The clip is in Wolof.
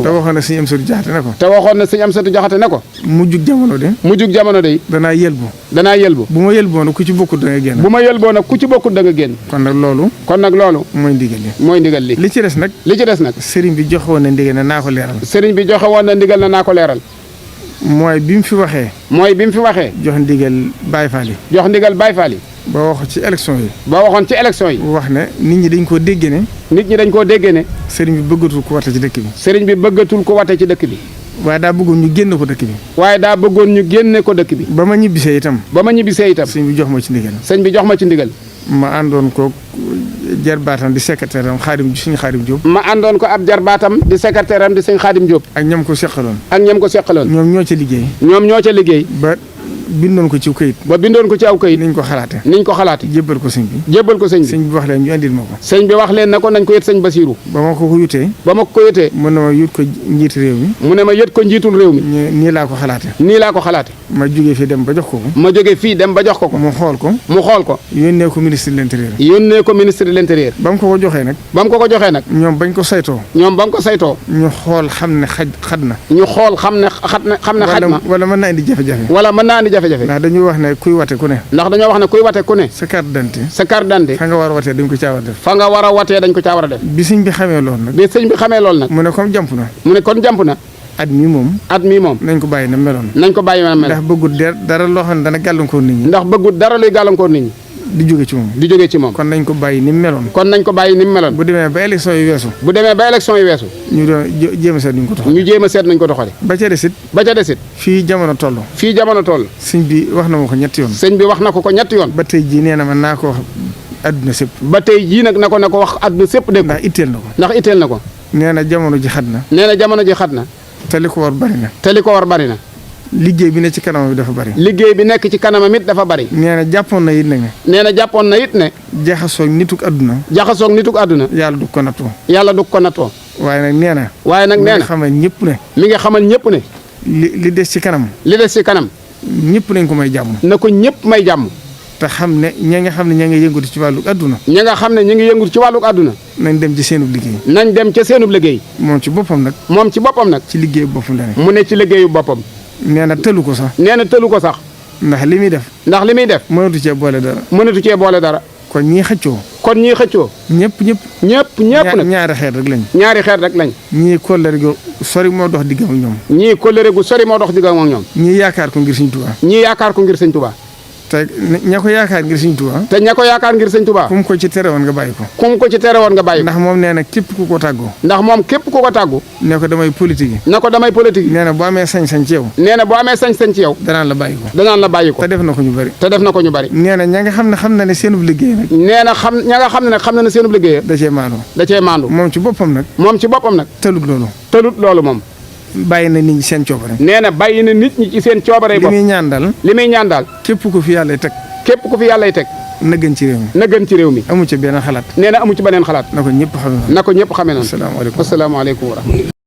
te waxoon na sëñ Amsatu Jaxate ne ko. te waxoon na sëñ Amsatu Jaxate ne ko. mujjug jamono de. danaa yëlbu. bu ma yëlboo nag ku ci bokkut da nga génn. bu ma yëlboo nag ku ci bokkut da nga génn. kon nag loolu. mooy ndigal li. li ci des nag. sëriñ bi joxe woon na ndigal ne naa ko leeral. mooy bi mu fi waxee. jox ndigal Baye Fall yi. ba waxoon ci élection yi. wax ne nit ñi dañ koo déggee ne. sëriñ bi bëggatul ko wate ci dëkk bi. waaye daa bëggoon ñu génne ko dëkk bi. ba ma ñibbisee itam. sëñ bi jox ma ci ndigal. ma àndoon ko jarbaatam di secrétaire am sëñ Xaadim Diop. di sëñ Xaadim Diop. ak ñam ko seqaloon. ñoom ñoo ca liggéey. ba bindoon ko ci aw kayit. niñ ko xalaate. jébbal ko sëñ bi. sëñ bi wax leen ñu andil ma ko. sëñ bi wax leen na ko nañ ko yët sëñ Basiiru. ba ma ko yutee. mu ne ma yët ko njiitu réew mi. nii laa ko xalaate. ma jógee fii dem ba jox ko ko. mu xool ko. yónnee ko ministre de l'intérieur. ba mu ko joxee nag. ñoom bañ ko saytoo. ñu xool xam ne xad na. wala mën naa indi jafe-jafe. ndax dañoo wax ne kuy wate ku ne. sa carte d'identité. fa nga war a watee dañ ko caa war a def. bi sëñ bi xamee loolu nag. mu ne kon jàmp na. at mi moom. nañ ko bàyyi na meloon. ndax bëggut dara loo xam ne dana gàllankoor nit ñi. di jóge ci moom. kon nañ ko bàyyi ni mu meloon. bu demee ba élection yi weesu. ñu doon jéem a seet nuñ ko doxale. ba ca desit. fii jamono toll. sëñ bi wax na ma ko ñetti yoon. ba tey jii nee na ma naa ko wax adduna sépp. na ko wax adduna sépp dégg ko. ndax itteel na ko. nee na jamono ji xat na. te li ko war bari na. liggéey bi nekk ci kanamam it dafa bari. nee na jàppoon na it ne. jaxasoog nituk adduna. yàlla du ko nattoo. waaye nag nee na. mi nga xamal ñëpp ne. li des ci kanam. ñëpp nañ ko may jàmm. na ko ñëpp may jàmm. te xam ne ña nga xam ne ña ngi yëngatu ci wàllu adduna. nañ dem ci seenub liggéey. moom ci boppam nag. ci liggéeyu boppam la ne. mu ne ci liggéeyu boppam. nee na tëlu ko sax. ndax li muy def. mënatu cee boole dara. kon ñii xëccoo. ñëpp nag. ñaari xeet rek lañ. ñii kóllëre gu sori moo dox diggam ak ñoom. ñii yaakaar ko ngir Sëñ Tuubaa. te ña ko yaakaar ngir Sëñ Tuubaa. kum ko ci tere woon nga bàyyi ko. ndax moom nee na képp ku ko tàggu. ne ko damay politique. nee na boo amee sañ-sañ ci yow. danaan la bàyyi ko. te def na ko ñu bari. nee na ña nga xam ne seenub liggéey nag. xam na ne seenub liggéey. da cee maandu. moom ci boppam nag. tëlut loolu moom. bàyyi na nit ñi seen coobare. nee na bàyyi na nit ñi ci seen coobare bopp. li muy ñaan daal. képp ku fi yàllay teg. na gën ci réew mi. amu ci beneen xalaat. nee na amu ci beneen xalaat. na ko ñëpp xamee noonu. asalaamaaleykum wa rahmatulah.